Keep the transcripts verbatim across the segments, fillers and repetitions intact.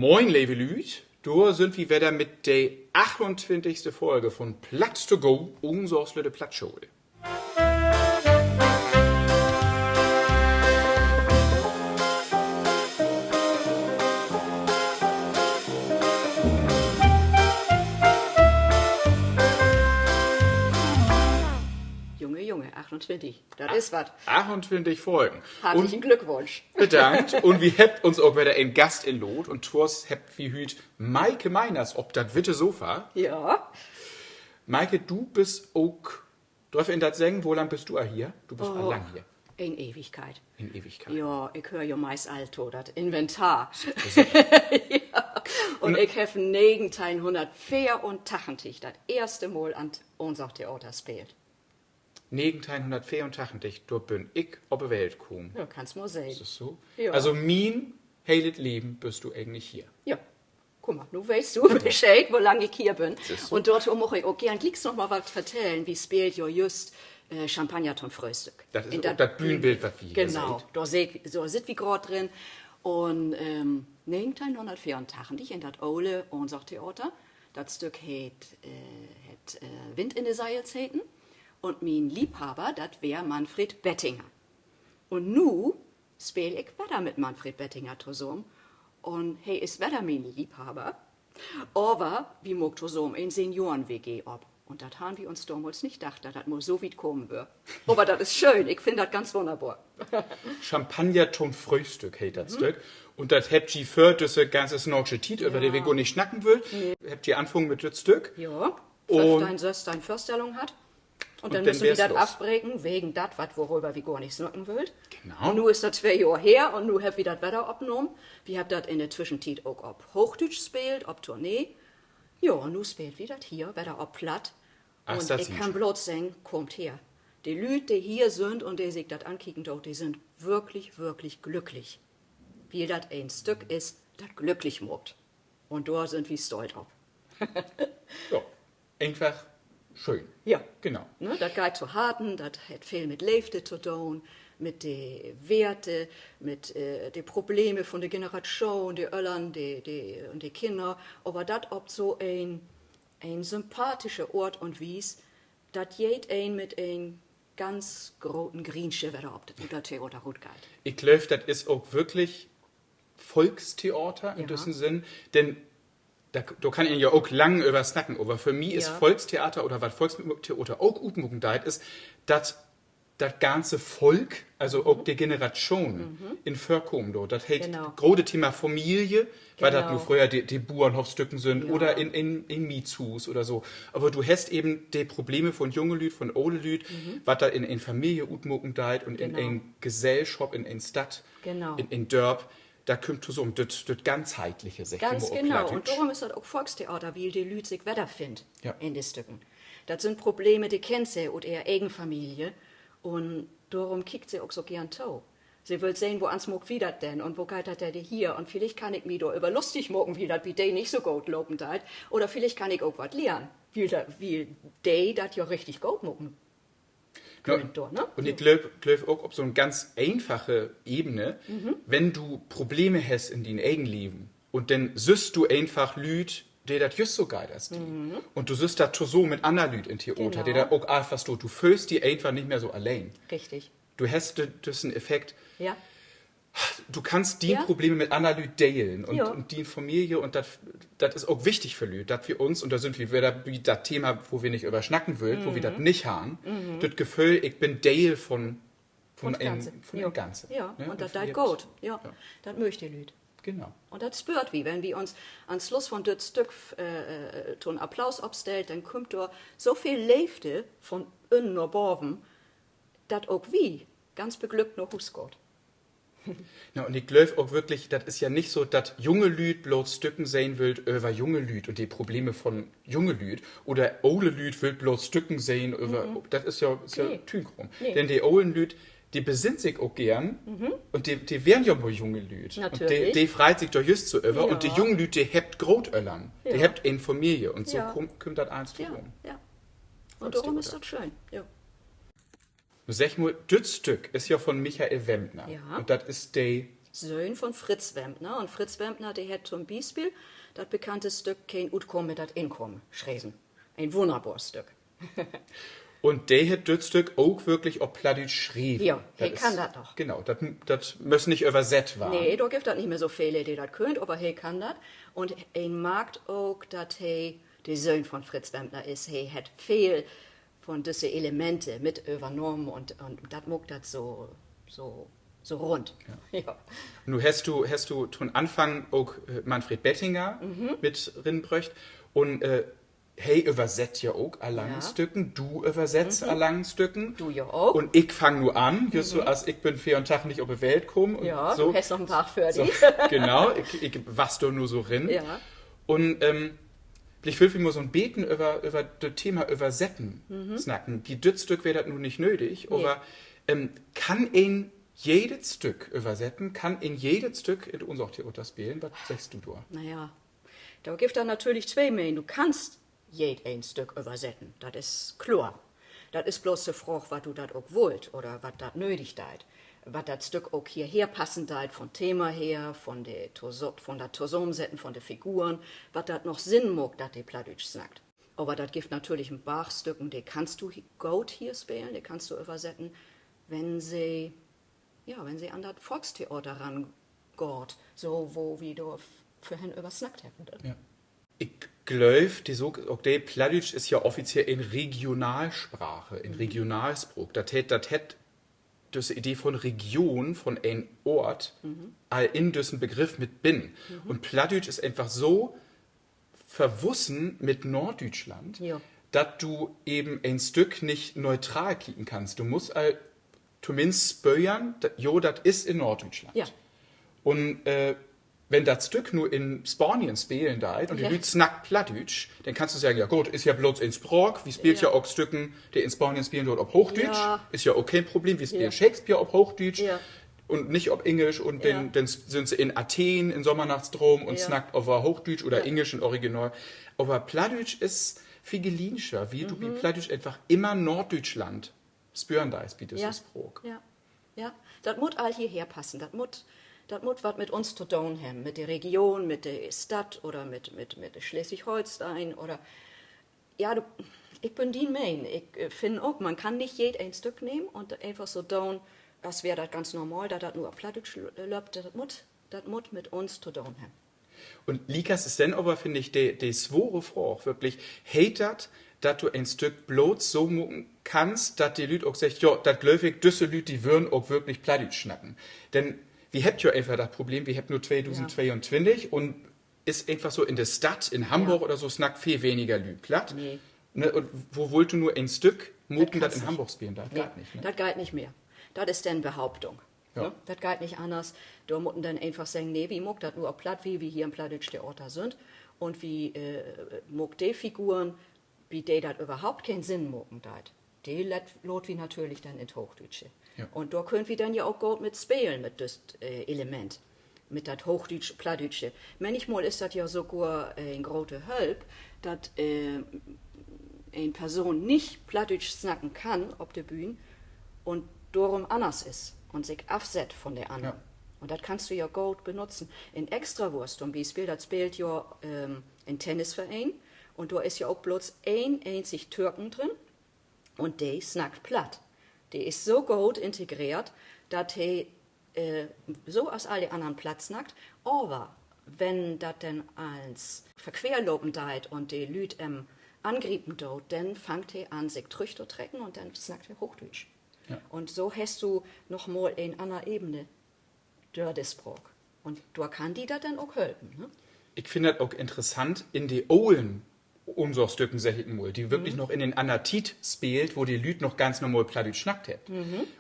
Moin, leve Lüüd, dor sünd wi wedder mit de achtuntwintigste Folge vun Platt to go, uns lütte Plattschool. Junge, Junge, achtuntwintig, dat is wat. Achtuntwintig Folgen. Hartlichen Glückwunsch. Bedankt. Un wi hebbt uns ok wedder en Gast inlaadt. Un twoors hebbt wi hüüt Meike Meiners op dat witte Sofa. Ja. Meike, du büst ok, dröff een dat seggen, wo lang büst du al hier? Du büst al lang hier. En Ewigkeit. En Ewigkeit. Ja, ik höör jo meist al to dat Inventar. Un ik heff negenteihnhunnertveeruntachentig dat eerste Mal an't Ohnsorg-Theater speelt. Negenteihnhunnertveeruntachentig, dor bün ik op de Welt kamen. Ja, kannst mal sehn. Is dat so? Ja. Also mien helet Leven büst du egentlich hier. Ja. Guck mal, nu weetst du Bescheed, wo lang ik hier bün. Un dorto much ik ok geern glieks noch mal wat vertellen. Wi speelt jo jüst, äh, Champagner to'n Fröhstück. Dat is ok dat Bühnenbild, wat wi hier seht. Genau, dor sitt wi graad drin. Un, ähm, negenteihnhunnertveeruntachentig in dat ole Ohnsorg-Theater. Dat Stück heet, äh, hett, äh, Wind in de Seils heten. Un mien Liebhaber, dat weer Manfred Bettinger. Un nu speel ik wedder mit Manfred Bettinger tosamen. Un he is wedder mien Liebhaber. Aver wi maakt tosamen en Senioren-W G op. Un dat harrn wi uns domals nich dacht, dat dat mal so wiet kamen wöör. Aver dat is schöön. Ik finn dat ganz wunnerbor. Champagner to'n Fröhstück heet dat Stück. Un dat hebbt ji vör düsse ganze snaaksche Tiet, över de wi gor nich snacken wüllt, hebbt ji anfungen mit dat Stück. Ja. Föffteihn, sössteihn Vörstellungen hatt. Un denn müssen wi dat afbreken, wegen dat, wat, woröver wi gor nich snacken wüllt. Nu is dat twee Johr her un nu hebbt wi dat wedder opnahmen. Wi hebbt dat in de Twischentiet ok op Hoochdüütsch speelt, op Tournee. Ja, un nu speelt wi dat hier wedder op Platt. Un ik kann blots seggen, kaamt her. De Lüüd, de hier sünd un de sik dat ankieken doot, de sünd würklich, würklich glücklich. Wiel dat en Stück is, dat glücklich maakt. Un dor sünd wi stolt op. Ja, eenfach schöön. Ja. Genau. Ne, dat geiht to Harten, dat hett veel mit Leevde to doon, mit de Weerte, mit, äh, de Probleme vun de Generatschoon, de Öllern, de, de, un de Kinner. Aver dat op so en, en sympathische Oort un Wies, dat jedeen mit en ganz groten Griensche wedder op dat, ut dat Theater rutgeiht. Ik glööv, dat is ok würklich Volkstheater in düssen Sinn, denn dor, dor kann een ja ok lang över snacken, aver för mi is Volkstheater oder wat Volkstheater ok utmaken deit, is, dat dat ganze Volk, also ok de Generatschoon, in vörkamen doot. Dat heet, grote Thema Familie, wat dat nu fröher de, de Buernhoffstücken sünd oder in, in, in Mietshuus oder so. Aver du hest even de Probleme vun junge Lüüd, vun ole Lüüd, wat dat in en Familie utmaken deit un in en Gesellschop, in en Stadt, in en Dörp. Dat kümmt tosamen, dat, dat Ganzheitliche, seggt wi mal op Plattdüütsch. Un dorüm is dat ok Volkstheater, wiel de Lüüd sik wedderfinnt in de Stücken. Dat sünd Probleme, de kennt se ut ehr egen Familie. Un dorüm kiekt se ok so geern to. Se wüllt sehn, woans maakt wi dat denn? Un wo geiht dat denn hier? Un villicht kann ik mi dor över lustig maken, wiel dat bi de nich so goot lopen deit. Oder villicht kann ik ok wat lehren, wiel dat, wiel de dat ja richtig goot maken köönt dor, ne? Un ik glööv, glööv ok op so 'n ganz eenfache Ebene, wenn du Probleme hest in dien egen Leven un denn sühst du eenfach Lüüd, de dat jüst so geiht as di. Un du sühst dat tosamen mit anner Lüüd in Theater, de dat ok eenfach so, du föhlst di eenfach nich mehr so alleen. Du hest dü-, düssen Effekt. Du kannst dien Probleme mit anner Lüüd delen un, un dien Familie un dat, dat is ok wichtig för Lüüd, dat wi uns, un dor sünd wi wedder bi dat Thema, wo wi nich över snacken wüllt, wo wi dat nich harrn, dat Geföhl, ik bün Deel vun, vun en, vun en Ganzen. Un dat deit goot. Dat möögt de Lüüd. Un dat spöört wi, wenn wi uns an Sluss vun düt Stück, äh, äh, to'n Applaus opstellt, denn kümmt dor so veel Leevde vun ünnen na baven, dat ok wi ganz beglückt na Huus gaht. Na, un ik glööv ok würklich, dat is ja nich so, dat junge Lüüd blots Stücken sehn wüllt över junge Lüüd un de Probleme vun junge Lüüd oder ole Lüüd wüllt blots Stücken sehn över, dat is ja, is ja Tüünkraam. Denn de olen Lüüd, de besinnt sik ok geern un de, de weren ja mal junge Lüüd. Un de, de freit sik dor jüst so över. Un de jungen Lüüd, de hebbt Grootöllern, de hebbt en Familie un so kümmt, kümmt dat allens tosamen. Un dorüm is dat schöön. Nu segg mal, düt Stück is ja vun Michael Wendner. Un dat is de Söhn von Fritz Wempner. Un Fritz Wempner, de hett to'n Bispeel dat bekannte Stück Keen Utkamen mit dat Inkamen schreven. En wunnerbor Stück. Un de hett düt Stück ok würklich op Plattdüütsch schreven. Ja, he kann dat noch. Genau, dat, dat müss nich översett warrn. Nee, dor gifft dat nich mehr so vele, de dat köönt, aver he kann dat. Un een markt ok, dat he de Söhn von Fritz Wempner is. He hett veel von düsse Elemente mit övernahmen un, un dat maakt dat so, so, so rund. Nu hest du, hest du to'n Anfang ok, äh, Manfred Bettinger mit rinbröcht. Un, äh, he översett ja ok al lange Stücken, du översettst al lange Stücken. Du ja ok. Un ik fang nu an, just so as ik bün veerundtachentig op de Welt kamen un so. Du hest noch en paar vör di. Genau, ik, ik wachs dor nu so rin. Un, ähm, villicht wüllt wi mal so'n beten över, över dat Thema Översetten snacken. Bi düt Stück weer dat nu nich nödig, aver, ähm, kann een jedet Stück översetten? Kann een jedet Stück in Ohnsorg-Theater spelen? Wat seggst du dor? Na ja, dor gifft dat natürlich twee Menen. Du kannst jedeen Stück översetten, dat is kloor. Dat is bloots de Fraag, wat du dat ok wullt oder wat dat nödig deit. Wat dat Stück ok hierher passen deit, von Thema her, von de Tosa-, von dat Tosamensetten von de Figuren, wat dat noch Sinn maakt, dat de Plattdüütsch snackt. Aver dat gifft natürlich en Barg Stücken, de kannst du hi-, goot hier spelen, de kannst du översetten, wenn se, ja, wenn se an dat Volkstheater rangaht, so wo wi dor v-, vörhen över snackt hebbt. Ik glööv, de Saak, ok de Plattdüütsch is ja offiziell en Regionalsprache, en Regionalspraak. Dat heet, dat hett düsse Idee von Region, von en Oort, al in düssen Begriff mit binnen. Un Plattdüütsch is eenfach so verwussen mit Norddüütschland, dat du even en Stück nich neutral kieken kannst. Du musst al tominnst spören, dat, jo, dat is in Norddüütschland. Un, äh, wenn dat Stück nu in Spanien spelen deit un de Lüüd snackt Plattdüütsch, denn kannst du seggen, ja goot, is ja bloots en Spraak, wi speelt ja ok Stücken, de in Spanien spelen doot, op Hoochdüütsch, is ja ok keen Problem, wi speelt Shakespeare op Hoochdüütsch un nich op Engelsch un denn, denn s-, sünd se in Athen in Sommernachtsdroom un snackt aver Hoochdüütsch oder Engelsch in Original. Aver Plattdüütsch is vigelienscher, wiel du bi Plattdüütsch eenfach immer Norddüütschland spören deist bi düsse Spraak. Ja, dat mutt all hierher passen. Dat mutt, dat mutt wat mit uns to doon hebben, mit de Region, mit de Stadt oder mit, mit, mit Sleswig-Holsteen oder, ja, du, ik bün dien Meen. Ik, äh, finn ok, man kann nich jedeen Stück nehmen un eenfach so doon, as weer dat ganz normal, dat dat nu op Plattdüütsch l-, löppt. Dat mutt, dat mutt mit uns to doon hebben. Un liekers is denn aver, finn ik, de, de swore Fraag würklich, heet dat, dat du en Stück bloots so maken kannst, dat de Lüüd ok seggt, jo, dat glööv ik, düsse Lüüd, de wörrn ok würklich Plattdüütsch snacken. Denn wi hebbt ja eenfach dat Problem, wi hebbt nu tweedusendtweeuntwintig un is eenfach so in de Stadt, in Hamborg oder so, snackt veel weniger Lüüd Platt. Ne, un wo wullt du nu en Stück maken, dat in Hamborg spelen deit? Geiht nich, ne? Dat geiht nich mehr. Dat is denn Behauptung. Dat geiht nich anners. Dor mutt een denn eenfach seggen, nee, wi maakt dat nu op Platt, wiel wi hier in plattdüütsch Theater sünd. Un wi, äh, maakt de Figuren, bi de dat överhaupt keen Sinn maken deit, de laat, laat wi natürlich denn in't Hoochdüütsche. Un dor köönt wi denn ja ok goot mit spelen, mit düt, äh, Element, mit dat Hoochdüütsch, Plattdüütsche. Männichmal is dat ja sogor, äh, en grote Hölp, dat, äh, en Person nich Plattdüütsch snacken kann op de Bühn un dorüm anners is un sik afsett von de annern. Un dat kannst du ja goot benutzen. In Extrawurst to'n Bispeel, dat speelt ja, ähm, en Tennisvereen. Un dor is ja ok bloots een eenzig Türken drin. Un de snackt Platt. De is so goot integreert, dat he, äh, so as all de annern Platt snackt. Aver wenn dat denn allens verqueer lopen deit un de Lüüd em angriepen doot, denn fangt he an, sik trüchtotrecken un denn snackt he Hoochdüütsch. Un so hest du noch mal en anner Ebene dör de Spraak. Un dor kann di dat denn ok helpen, ne? Ik finn dat ok interessant, in de olen Ohnsorg-Stücken, segg ik mal, de würklich noch in en anner Tiet speelt, wo de Lüüd noch ganz normal Plattdüütsch snackt hebbt.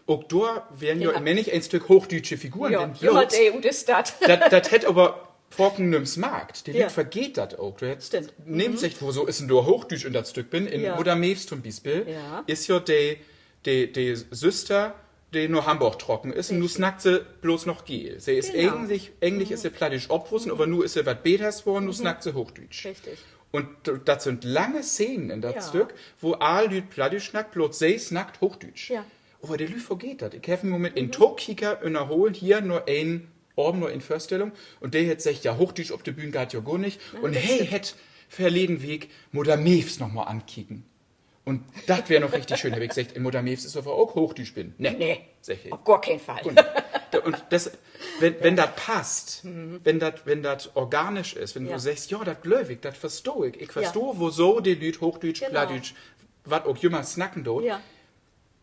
Ok dor weren ja männig en Stück hoochdüütsche Figuren, denn bloots, dat, dat hett aver faken nüms markt. De Lüüd vergeet dat ok. Du hest, nehmt seggt, woso is denn dor Hoochdüütsch in dat Stück binnen? In Mudder Mews to'n Bispeel is ja de, de, de Süster, de na Hamborg trocken is, un nu snackt se bloots noch Geel. Se is egentlich, egentlich is se plattdüütsch opwussen, aver nu is se wat Beters worrn, nu snackt se Hoochdüütsch. Un d-, dat sünd lange Szenen in dat Stück, wo all Lüüd Plattdüütsch snackt, bloots se snackt Hoochdüütsch. Aver de Lüüd vergeet dat. Ik heff mi mal mit en Tokieker ünnerholen, hier na en Avend noch en Vörstellung un de hett seggt, ja, Hoochdüütsch op de Bühn geiht ja gor nich. Un he hett verleden Week Mudder Mews noch mal ankeken. Un dat weer noch richtig schöön, heff ik seggt, in Mudder Mews is aver ok Hoochdüütsch binnen. Nee, seggt he, op gor keen Fall. Un wenn dat passt, wenn dat, wenn dat organisch is, wenn du seggst, ja, dat glööv ik, dat verstah ik, ik verstah, woso de Lüüd Hoochdüütsch, Plattdüütsch, wat ok jümmer snacken doot,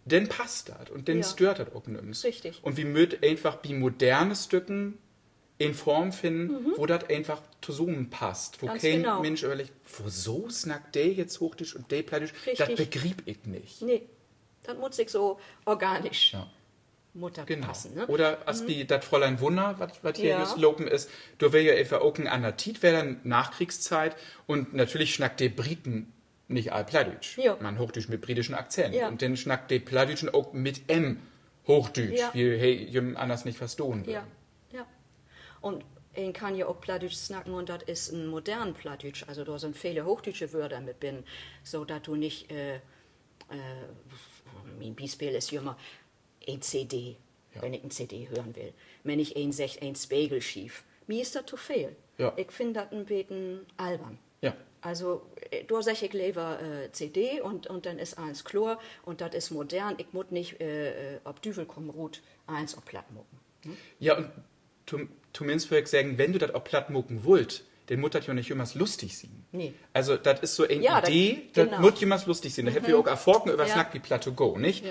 denn passt dat un denn stöört dat ok nüms. Un wi mööt eenfach bi moderne Stücken en Form finnen, wo dat eenfach tosamenpasst, wo keen Minsch överleggt, woso snackt de jetzt Hoochdüütsch un de Plattdüütsch? Dat begriep ik nich. Nee, dat mutt sik so organisch, mutt dat passen, ne? Oder as bi dat Fräulein Wunner, wat hier jüst lopen is, dor weer ja eenfach ok en anner Tiet, weer denn Nachkriegszeit, un natürlich snackt de Briten nich all Plattdüütsch, man Hoochdüütsch mit britischen Akzent. Un denn snackt de Plattdüütschen ok mit em Hoochdüütsch, wiel he jüm anners nich verstahn will. Un een kann ja ok Plattdüütsch snacken un dat is en modern Plattdüütsch. Also dor sünd vele hoochdüütsche Wöör mit binnen, so dat du nich, mien Bispeel is jümmer en C D, wenn ik en C D hören will. Wenn nich een seggt, en Spegelschiev. Mi is dat to veel. Ik finn dat en beten albern. Also dor segg ik lever C D un denn is allens kloor un dat is modern. Ik mutt nich op Düvel kumm rut allens op Platt maken. Ja, un tominnst wöör ik seggen, wenn du dat op Platt maken wullt, denn mutt dat ja nich jümmers lustig sien. Also dat is so en Idee, dat mutt jümmers lustig sien. Dor hebbt wi ok al faken över snackt bi Platt to go, nich?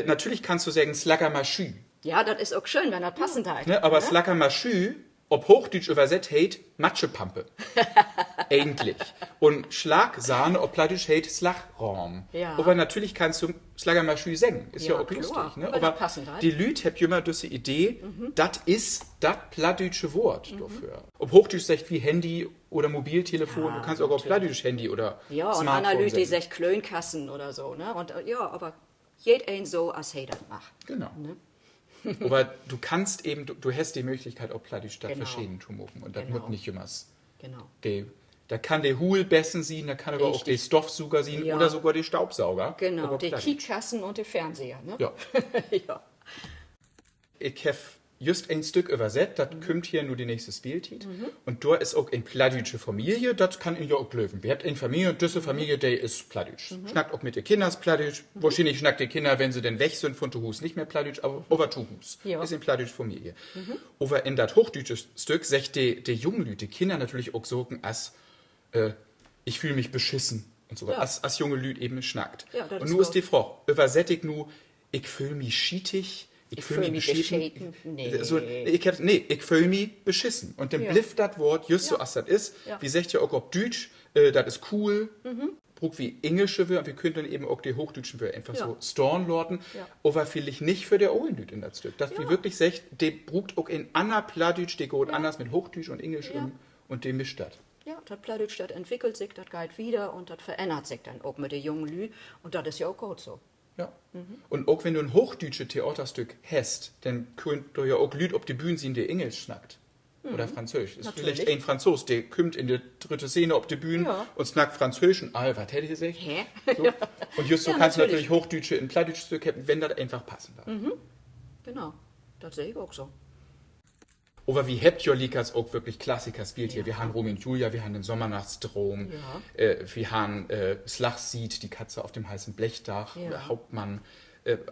Natürlich kannst du seggen Slaggermaschü. Ja, dat is ok schöön, wenn dat passen deit, ne? Aver Slaggermaschü op Hoochdüütsch översett heet Matschepampe. Egentlich. Un Slagsahne op Plattdüütsch heet Slagrohm. Aver natürlich kannst du Slaggermaschü seggen, is ja ok lustig, ne? Aver de Lüüd hebbt jümmer düsse Idee, dat is dat plattdüütsche Woort dorför. Op Hoochdüütsch seggt wi Handy oder Mobiltelefon, du kannst ok op Plattdüütsch Handy oder Smartphone seggen. Lüüd, de seggt Klöönkassen oder so, ne? Un ja, aver jedeen so, as he dat mag. Aver du kannst even, du hest de Mööglichkeit, op Plattdüütsch dat verscheden to maken un dat mutt nich jümmers. Dat kann de Huulbessen sien, dat kann aver ok de Stoffsuger sien oder sogor de Staubsauger. De Kiekkassen un de Fernseher, ne? Ik heff jüst en Stück översett, dat kümmt hier nu de nächste Speeltiet. Un dor is ok en plattdüütsche Familie, dat kann een ja ok glöven. Wi hebbt en Familie, düsse Familie, de is plattdüütsch. Snackt ok mit de Kinners Plattdüütsch. Wohrschienlich snackt de Kinner, wenn se denn weg sünd vun to Huus, nich mehr Plattdüütsch, aver, aver to Huus is en plattdüütsche Familie. Aver in dat hoochdüütsche Stück seggt de, de jungen Lüüd, de Kinner natürlich ok Saken as, ich fühl mich beschissen un so, as junge Lüüd even snackt. Un nu is de Fraag, översett ik nu, ik föhl mi schietig, ik föhl mi bescheten? So, ik heff, nee, ik föhl mi beschissen. Un denn blifft dat Woort jüst so, as dat is. Wi seggt ja ok op Düütsch, dat is cool. Bruukt wi engelsche Wöör, wi köönt denn even ok de hoochdüütschen Wöör eenfach so stahn laten. Aver villicht nich för de olen Lüüd in dat Stück. Dat wi würklich seggt, de bruukt ok en anner Plattdüütsch, de gaht anners mit Hoochdüütsch un Engelsch üm un de mischt dat. Ja, dat Plattdüütsch, dat entwickelt sik, dat geiht wieder un dat verännert sik denn ok mit de jungen Lüüd. Un dat is ja ok goot so. Un ok wenn du en hoochdüütsche Theaterstück hest, denn köönt dor ja ok Lüüd op de Bühn sien, de Engelsch snackt. Oder Franzöösch. Is villicht en Franzoos, de kümmt in de drüdde Szene op de Bühn un snackt Franzöösch un all, wat hett he seggt? Un jüst so kannst du natürlich Hoochdüütsche in plattdüütsch Stück hebben, wenn dat eenfach passen deit. Genau. Dat seh ik ok so. Aver wi hebbt ja liekers ok würklich Klassiker speelt hier. Wi harrn Romeo un Julia, wi harrn den Sommernachtsdroom, wi harrn Slagsiet, Die Katze auf dem heißen Blechdack, Hauptmann,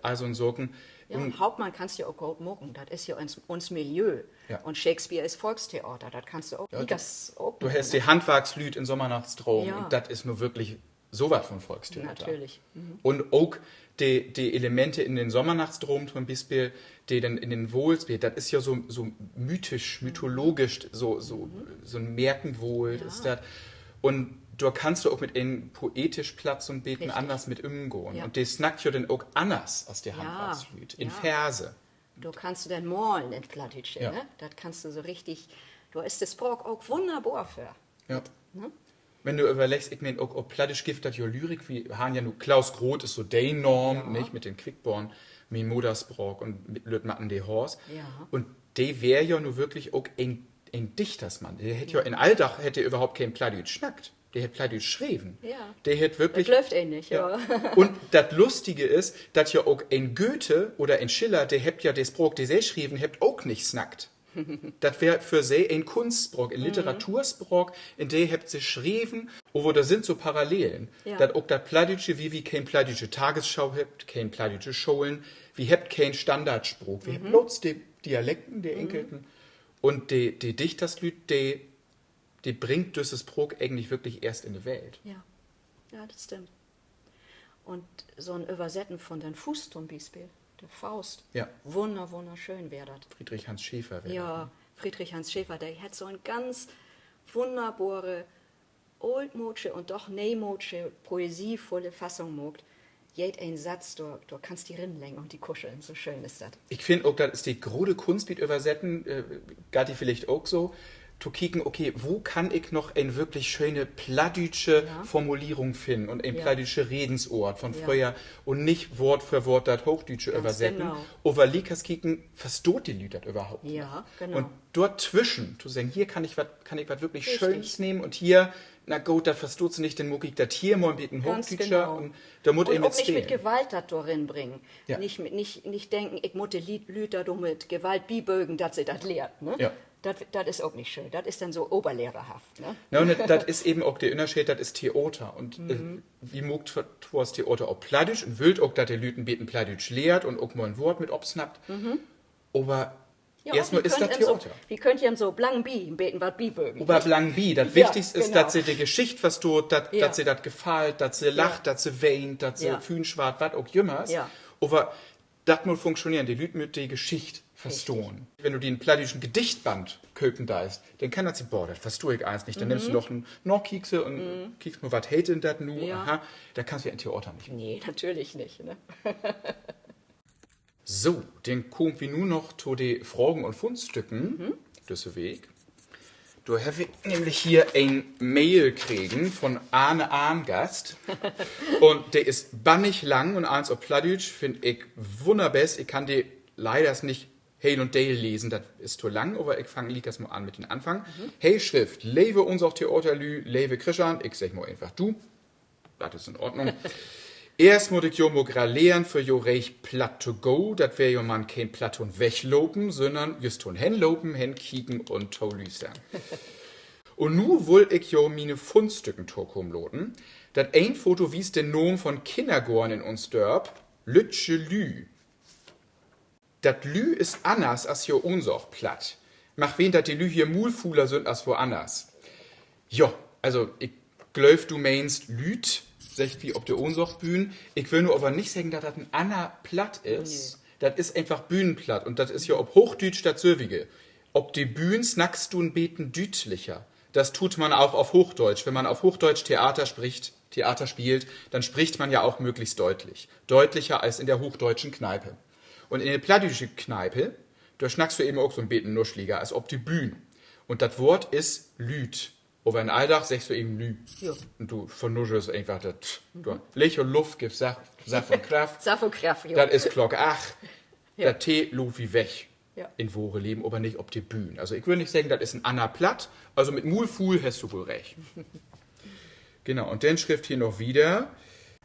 all so'n Saken. Un Hauptmann kannst ja ok goot maken, dat is ja uns, uns Milieu. Un Shakespeare is Volkstheater, dat kannst du ok liekers ok. Du hest de Handwarkslüüd in Sommernachtsdroom un dat is nu würklich so wat vun Volkstheater. Un ok de, de Elemente in den Sommernachtsdroom to'n Bispeel, de denn in den Woold speelt, dat is ja so, so mythisch, mythologisch, so, so, so'n Märkenwoold is dat. Un dor kannst du ok mit en poetisch Platt so'n beten anners mit ümgahn. Un de snackt ja denn ok anners as de Handwarkslüüd, in Verse. Dor kannst du denn malen in Plattdüütsch, ne? Dat kannst du so richtig, dor is de Spraak ok wunnerbor för. Wenn du överleggst, ik meen, ok op Plattdüütsch gifft dat ja Lyrik, wi harrn ja nu, Klaus Groth is so de Naam, nich, mit den Quickborn, Mien Moderspraak un Lütt Matten de Haas. Un de weer ja nu würklich ok en, en Dichtersmann. De hett ja in Alldag, hett de överhaupt keen Plattdüütsch snackt. De hett Plattdüütsch schreven. De hett würklich, un dat Lustige is, dat ja ok en Goethe oder en Schiller, de hebbt ja de Spraak, de se schreven hebbt, ok nich snackt. Dat weer för se en Kunstspraak, en Literaturspraak, in de hebbt se schreven, aver dor sünd so Parallelen. Dat ok dat Plattdüütsche, wi, wi keen plattdüütsche Tagesschau hebbt, keen plattdüütsche Scholen, wi hebbt keen Standardspraak, wi hebbt blots de Dialekten, de enkelten. Un de, de Dichterslüüd, de, de bringt düsse Spraak egentlich würklich eerst in de Welt. Ja, dat stimmt. Un so 'n Översetten von den Fuust to'n Bispeel, de Faust, wunner-, wunnerschöön weer dat. Friedrich Hans Schaefer weer dat, ne? Friedrich Hans Schaefer, de hett so 'n ganz wunnerbore, ooltmoodsche un doch neemoodsche, poesievulle Fassung maakt. Jedeen Satz, dor, dor kannst di rinleggen un di kuscheln, so schöön is dat. Ik finn ok, dat is de grote Kunst bi't Översetten, geiht di villicht ok so, to kieken, okay, wo kann ik noch en würklich schöne plattdüütsche Formulierung finnen un en plattdüütsche Redensoort von fröher un nich Woort för Woort dat Hoochdüütsche översetten, aver liekers kieken, verstaht de Lüüd dat överhaupt noch? Un dortwischen to seggen, hier kann ik wat, kann ik wat würklich Schööns nehmen un hier, na goot, dat verstaht se nich, denn maak ik dat hier mal en beten hoochdüütscher un dor mutt een mit spelen. Nich mit Gewalt dat dor rinbringen. Nich, nich denken, ik mutt de Lüüd dor mit Gewalt bibögen, dat se dat lehrt, ne? Dat, dat is ok nich schöön. Dat is denn so oberlehrerhaft, ne? Na, un dat is even ok de Ünnerscheed, dat is Theater. Un wi maakt twoors Theater op Plattdüütsch un wüllt ok, dat de Lüüd en beten Plattdüütsch lehrt un ok mal en Woort mit opsnappt. Aver eerstmal is dat Theater. Wi köönt jem so blangenbi en beten wat bibögen. Aver blangenbi, dat Wichtigst is, dat se de Geschicht verstaht, dat, dat se dat gefallt, dat se lacht, dat se weent, dat se fünswart, wat ok jümmers. Aver dat mutt funktioneren, de Lüüd mööt de Geschicht verstahn. Wenn du di en plattdüütschen Gedichtband köpen deist, denn kann dat sien, boah, dat verstah ik allens nich. Denn nimmst du noch en Nakiekse un kiekst mal, wat heet denn dat nu? Aha, dat kannst du ja in Theater nich. Nee, natürlich nich, ne? So, denn kaamt wi nu noch to de Fragen un Fundstücken düsse Week. Dor heff ik nämlich hier en Mail kregen von Arne Arngast. Un de is bannig lang un allens op Plattdüütsch, finn ik wunnerbest. Ik kann de leiders nich heel un deel lesen, dat is to lang, aver ik fang liekers mal an mit den Anfang. He schrifft: Leve Ohnsorg-Theaterlüüd, leve Krischan, ik segg mal eenfach du. Dat is in Ordnung. Eerst mutt ik jo mal graleern för jo Reeg, Platt to go. Dat weer jo man keen Platt to'n Weglopen, sünnern jüst to'n Henlopen, Henkieken un Tolüstern. Un nu wull ik jo miene Fundstücken tokamen laten. Dat een Foto wiest den Naam von Kinnergoorn in uns Dörp: Lüttje Lüü. Dat Lüü is anners as hier Ohnsorg-Platt. Mag ween, dat de Lüüd hier muulfuuler sünd as woanners. Jo, also, ik glööv, du meenst Lüüd, seggt wi op de Ohnsorg-Bühn. Ik will nu aver nich seggen, dat dat en anner Platt is. Dat is eenfach Bühnenplatt un dat is ja op Hoochdüütsch dat sülvige. Op de Bühn snackst du en beten düütlicher. Das tut man auch auf Hochdeutsch. Wenn man auf Hochdeutsch Theater spricht, Theater spielt, dann spricht man ja auch möglichst deutlich. Deutlicher als in der hochdeutschen Kneipe. Un in de plattdüütsche Kneipe, dor snackst du even ok so 'n beten nuscheliger as op de Bühn. Un dat Woort is Lüüd. Aver in Alldag seggst du even Lüü. Un du vernuschelst eenfach dat, du, Licht un Luft gifft Saft, Saft un Kraft. Dat is Klock acht. Dat Tee laat wi weg. In wohre Leven, aver nich op de Bühn. Also ik würr nich seggen, dat is en anner Platt. Also mit muulfuul hest du woll recht. Genau, un denn schrifft he noch wieder: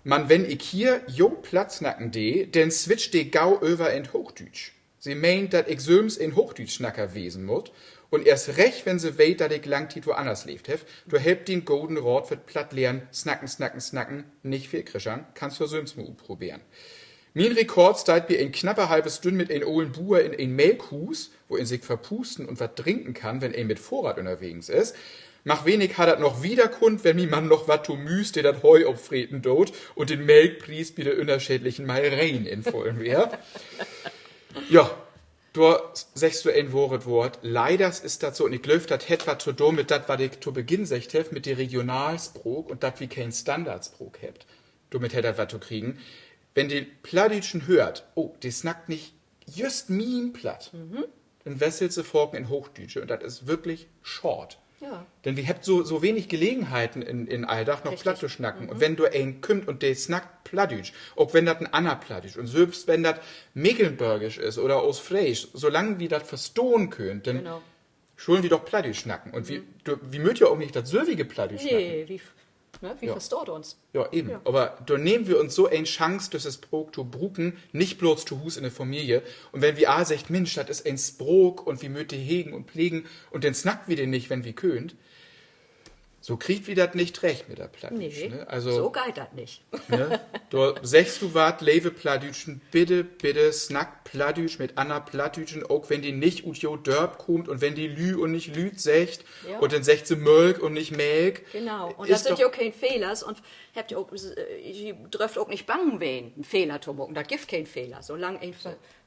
Man wenn ik hier jo Platt snacken dee, denn switcht de gau över in't Hoochdüütsch. Se meent, dat ik sülms en Hoochdüütschsnacker wesen mutt. Un eerst recht, wenn se weet, dat ik lang Tiet woanners leevt heff. Dor helpt dien goden Raat för't Plattlehren: snacken, snacken, snacken, nich veel krischern. Kannst jo sülms mal utproberen. Mien Rekord steiht bi en knappe halve Stünn mit en olen Buer in en Melkhuus, wo een sik verpuusten un wat drinken kann, wenn een mit Fohrrad ünnerwegens is. Mag ween, ik harr dat noch wieder kunnt, wenn mi man noch wat to Müüs, de dat Heu opfreten doot, un den Melkpries bi de ünnerscheedlichen Meiereen infullen weer. Ja, dor seggst du en wohret Woort. Leiders is dat so, un ik glööv, dat hett wat to doon mit dat, wat ik to Beginn seggt heff, mit de Regionalspraak un dat wi keen Standardspraak hebbt. Dormit hett dat wat to kriegen. Wenn de Plattdüütschen höört, oh, de snackt nich jüst mien Platt, denn wesselt se faken in Hoochdüütsche, un dat is würklich schaad. Denn wi hebbt so, so wenig Gelegenheiten in, in Alldag noch Platt to snacken. Un wenn dor een kümmt un de snackt Plattdüütsch, ok wenn dat en anner Plattdüütsch, un sülvst wenn dat Mekelnborgisch is oder Oostfreesch, solang wi dat verstahn köönt, denn schullen wi doch Plattdüütsch snacken. Un wi, wi mööt ja ok nich dat sülvige Plattdüütsch snacken. Ne? Wi verstaht uns. Ja, even. Aver dor nehmt wi uns so en Chance, düsse Spraak to bruken, nich blots to Huus in de Familie. Un wenn wi all seggt, Minsch, dat is en Spraak un wi mööt de hegen un plegen un denn snackt wi de nich, wenn wi köönt, so kriegt wi dat nich trecht mit dat Plattdüütsch, ne? Also, so geiht dat nich. Dor seggst du wat, leve Plattdüütschen, bitte, bitte snackt Plattdüütsch mit anner Plattdüütschen, ok wenn de nich ut jo Dörp kaamt un wenn de Lüüd un nich Lüüd seggt un denn seggt se Mölk un nich Melk. Genau. Un dat sünd ja ok keen Fehlers un hebbt ja ok, ji dröfft ok nich bang ween, en Fehler to maken. Dat gifft keen Fehlers, solang een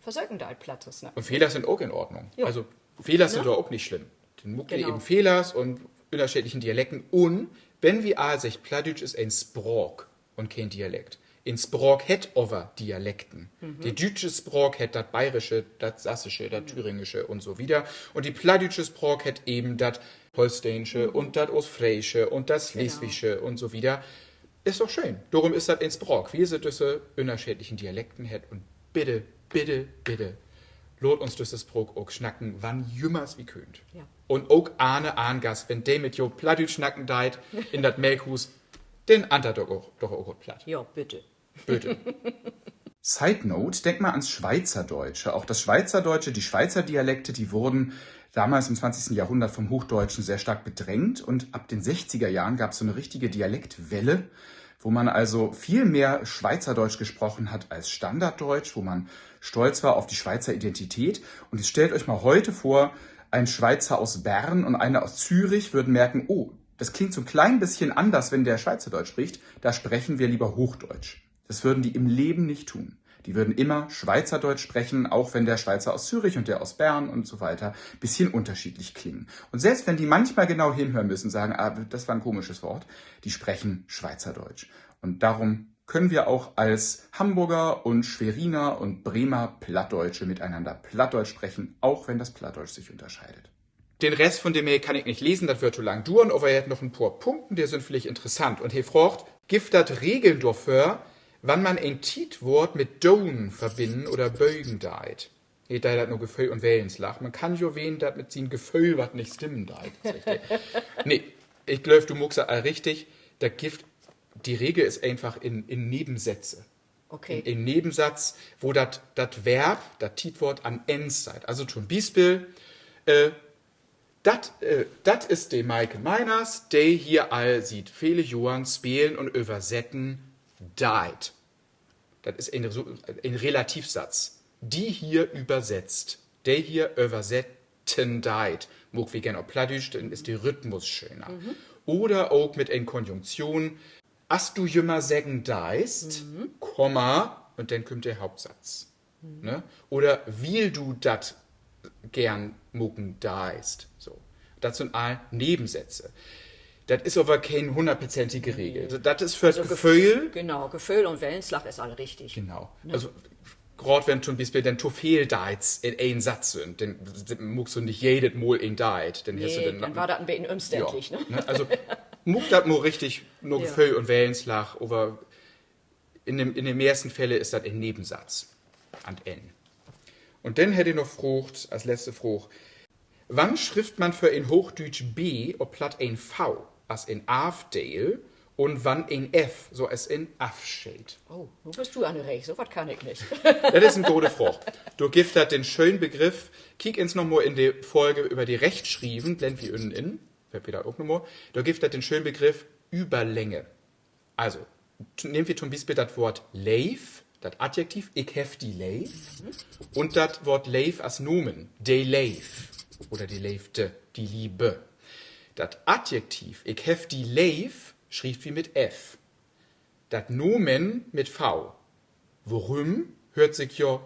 versöken deit, Platt to snacken. Un Fehlers sünd ok in Ordnung. Also, Fehlers sünd dor ok nich slimm. Denn maakt wi even Fehlers un ünnerscheedlichen Dialekten. Un wenn wi all seggt, Plattdüütsch is en Spraak un keen Dialekt. En Spraak hett aver Dialekten. De düütsche Spraak hett dat Bayrische, dat Sassische, dat Thüringische un so wieder. Un de plattdüütsche Spraak hett even dat Holsteensche un dat Oostfreesche un dat Sleswigsche un so wieder. Is doch schöön. Dorüm is dat en Spraak, wiel se düsse ünnerscheedlichen Dialekten hett. Un bitte, bitte, bitte, laat uns düsse Spraak ok snacken, wann jümmers wi köönt. Un ok Arne Arngast, wenn de mit jo Plattdüütsch snacken deit in dat Melkhuus, denn antert doch ok, doch ok op Platt. Bitte. Side Note, denk mal ans Schweizerdeutsche. Auch das Schweizerdeutsche, die Schweizer Dialekte, die wurden damals im zwanzigsten Jahrhundert vom Hochdeutschen sehr stark bedrängt und ab den sechziger Jahren gab's so eine richtige Dialektwelle, wo man also viel mehr Schweizerdeutsch gesprochen hat als Standarddeutsch, wo man stolz war auf die Schweizer Identität. Und jetzt stellt euch mal heute vor, ein Schweizer aus Bern und einer aus Zürich würden merken, oh, das klingt so ein klein bisschen anders, wenn der Schweizerdeutsch spricht, da sprechen wir lieber Hochdeutsch. Das würden die im Leben nicht tun. Die würden immer Schweizerdeutsch sprechen, auch wenn der Schweizer aus Zürich und der aus Bern und so weiter ein bisschen unterschiedlich klingen. Und selbst wenn die manchmal genau hinhören müssen, sagen, ah, das war ein komisches Wort, die sprechen Schweizerdeutsch. Und darum können wir auch als Hamburger und Schweriner und Bremer Plattdeutsche miteinander Plattdeutsch sprechen, auch wenn das Plattdeutsch sich unterscheidet. Den Rest von de Mail kann ik nich lesen, dat wöör to lang duern, aver he hett noch en poor Punkten, de sünd villicht interessant. Un he fraagt, gifft dat Regeln dorför, wann man en Tietwoort mit doon verbinnen oder bögen deit? He deit dat na Geföhl un Wellenslag. Man kann jo ween, dat mit sien Geföhl wat nich stimmen deit, seggt he. Nee, ik glööv, du maakst dat all richtig. Dat gifft, de Regel is eenfach in, in Nebensätze. In, in Nebensatz, wo dat, dat Verb, dat Tietwoort an Enn steiht. Also to'n Bispeel, äh, dat, äh, dat is de Maike Meiners, de hier all siet vele Johren spelen un översetten deit. Dat is en, en Relativsatz. Die hier übersetzt. De hier översetten deit. Maakt wi geern op Plattdüütsch, denn is de Rhythmus schöner. Oder ok mit en Konjunktion, as du jümmer seggen deist, Komma, un denn kümmt de Hauptsatz. Ne? Oder wiel du dat geern maken deist. So. Dat sünd all Nebensätze. Dat is aver keen hunnertprozentige Regel. Dat is för Geföhl. Genau, Geföhl un Wellenslag is all richtig. Genau. Also, graad wenn to'n Bispeel denn to veel Deits in een Satz sünd, denn maakst du nich jedet Mal en Deit. Denn hest du denn, denn warrt dat en beten ümständlich, ne? Also, maak dat mal richtig na Geföhl un Wellenslag, aver in de, in de mehrsten Fälle is dat en Nebensatz an't Enn. Un denn hett he noch fraagt, as letzte Fraag: Wann schrifft man för en hoochdüütsch B op Platt en V, as in Afdeel, un wann en F, so as in Afscheed? Oh, nu büst du an de Reeg, so wat kann ik nich. Dat is en gode Fraag. Dor gifft dat den schönen Begriff, kiek eens noch mal in de Folge över de Rechtschrieven, blend wi ünnen in, hebbt wi dat ok noch mal, dor gifft dat den schönen Begriff Überlänge. Also, nehmt wi to'n Bispeel dat Woort leev, dat Adjektiv, ik heff di leev, un dat Woort leev as Nomen, de Leev oder de Leevde, die Liebe. Dat Adjektiv, ik heff di leev, schrievt wi mit F. Dat Nomen mit V. Worüm? Höört sik jo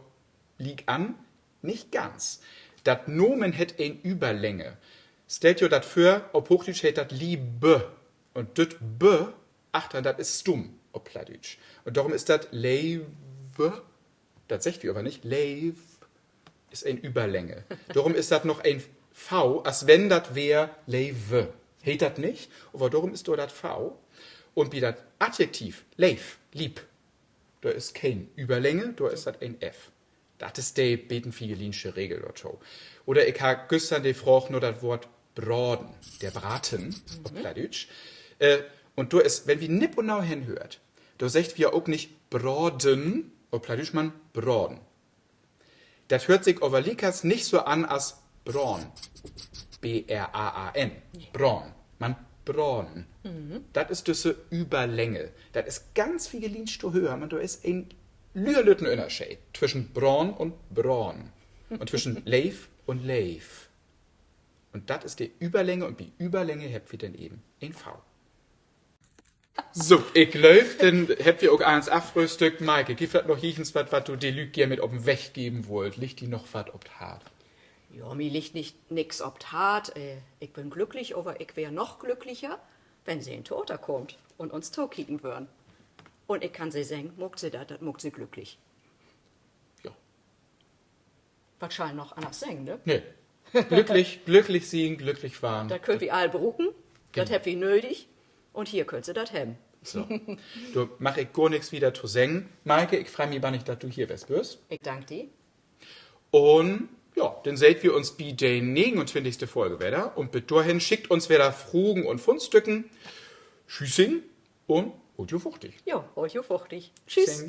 liek an, nich ganz. Dat Nomen hett en Überlänge. Stellt jo dat vör, op Hoochdüütsch heet dat Liebe. Un düt be achtern, dat is stumm op Plattdüütsch. Un dorüm is dat leeve, dat seggt wi aver nich, leev is en Überlänge. Dorüm is dat noch en V, as wenn dat weer leeve. Heet dat nich, aver dorüm is dor dat V. Un bi dat Adjektiv leev, lieb, dor is keen Überlänge, dor is dat en F. Dat is de beten figeliensche Regel dorto. Oder ik harr güstern de Fraag na dat Woort braden, der Braten op Plattdüütsch. Äh, Un dor is, wenn wi nipp un nau henhöört, dor seggt wi ja ok nich braden op Plattdüütsch, man braden. Dat höört sik aver liekers nich so an as Bran. B R A A N. Bran. Man braden. Dat is düsse Überlänge. Dat is ganz vigeliensch to hören, man dor is en lüerlütten Ünnerscheed twischen Bran un Braden. Un twischen Leev un Leev. Un dat is de Überlänge un bi Überlänge hebbt wi denn even en V. So, ik glööv, denn hebbt wi ok allens affröhstückt. Maike, gifft dat noch jichtens wat, wat du de Lüüd geern mit op den Weg geven wullt? Liggt di noch wat op 't Hart? Ja, mi liggt nich, nix op 't Hart. Äh, ik bün glücklich, aver ik weer noch glücklicher, wenn Se in't Theater kaamt un uns tokieken wörrn. Un ik kann Se seggen, maakt Se dat, dat maakt Se glücklich. Ja. Wat schall 'n noch anners seggen, ne? Nee. Glücklich, glücklich sien, glücklich warrn. Dat köönt wi all bruken. Dat hebbt wi nödig. Un hier köönt Se dat hebben. So. Dor mag ik gor nix wieder to seggen. Maike, ik frei mi bannig, dat du hier west büst. Ik dank di. Un ja, denn seht wi uns bi de negenuntwintigste Folge wedder. Un bit dorhen schickt uns wedder Fragen un Fundstücken. Tschüssing un holt jo fuchtig. Jo, holt jo fuchtig. Tschüss.